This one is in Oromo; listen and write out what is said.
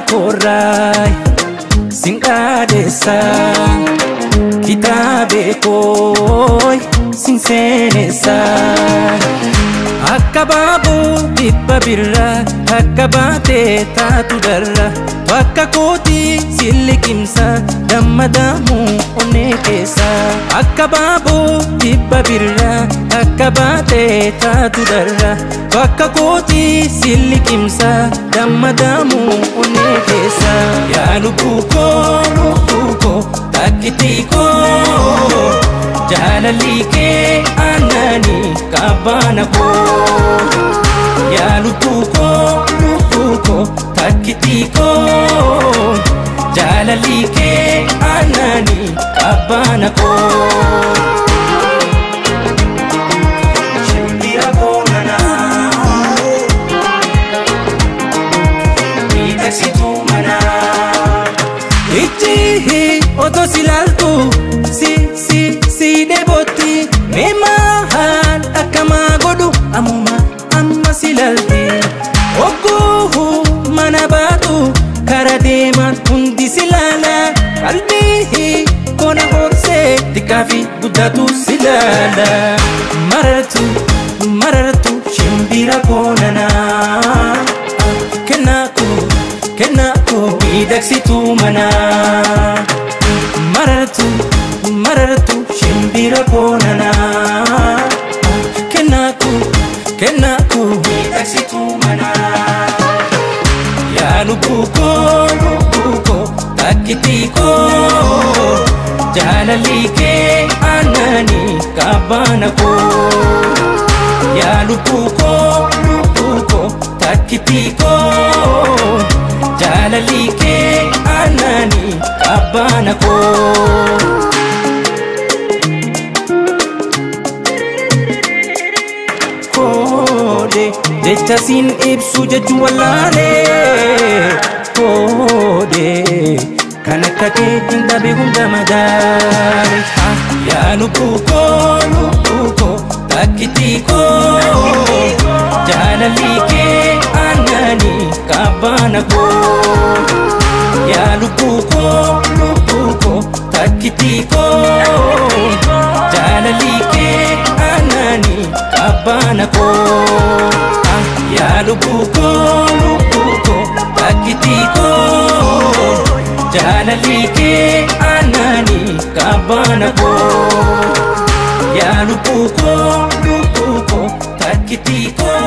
Koorraay sinqaadeessa kitaabee kooy sinseenessa. Akka baaboo dhibba birraa takka baatee taatu darra bakka kootii si liqimsa dammadamuu onnee keessa. Akka baaboo dhibba birraa takka baatee taatu darra bakka kootii si liqimsa dammadamuu onnee keessa. Yaa lubbuu koo takkitii koo jaalalli kee aananii qabbaana koo. Yaa lubbuu koo takkitii koo jaalalli kee aananii qabbaana koo. Shimbira koonanaa miidhagsituu manaa. Ijji otoo si ilaaltu si si si dheebotti mee maal akkamaa godhu ammuma amma si ilaalti. Ogguu mana baatu kara deeman hundi si ilaala qalbii kona horsee xiqqaa fi guddaatu si ilaala. Marartu marartu shimbira koonanaa kennaa koo kennaa koo miidhagsituu manaa. Marartu marartu shimbira koonanaa kennaa koo kennaa koo miidhagsituu manaa. Yaa lubbuu koo takkitii koo jaalalli kee aananii qabbaana koo. Yaa lubbuu koo takkitii koo jaalalli kee aananii qabbaana koo. Koode jecha siin ibsu jechuun wallaalee koode kan akka kee hin dhabe hunda madaale. Yaa lubbuu koo takkitii koo jaalalli kee aananii qabbaana koo. Yaa lubbuu koo takkitii koo jaalalli kee aananii qabbaana koo. Yaa lubbuu koo takkitii koo jaalalli kee aananii qabbaana koo. Yaa lubbuu koo takkitii koo.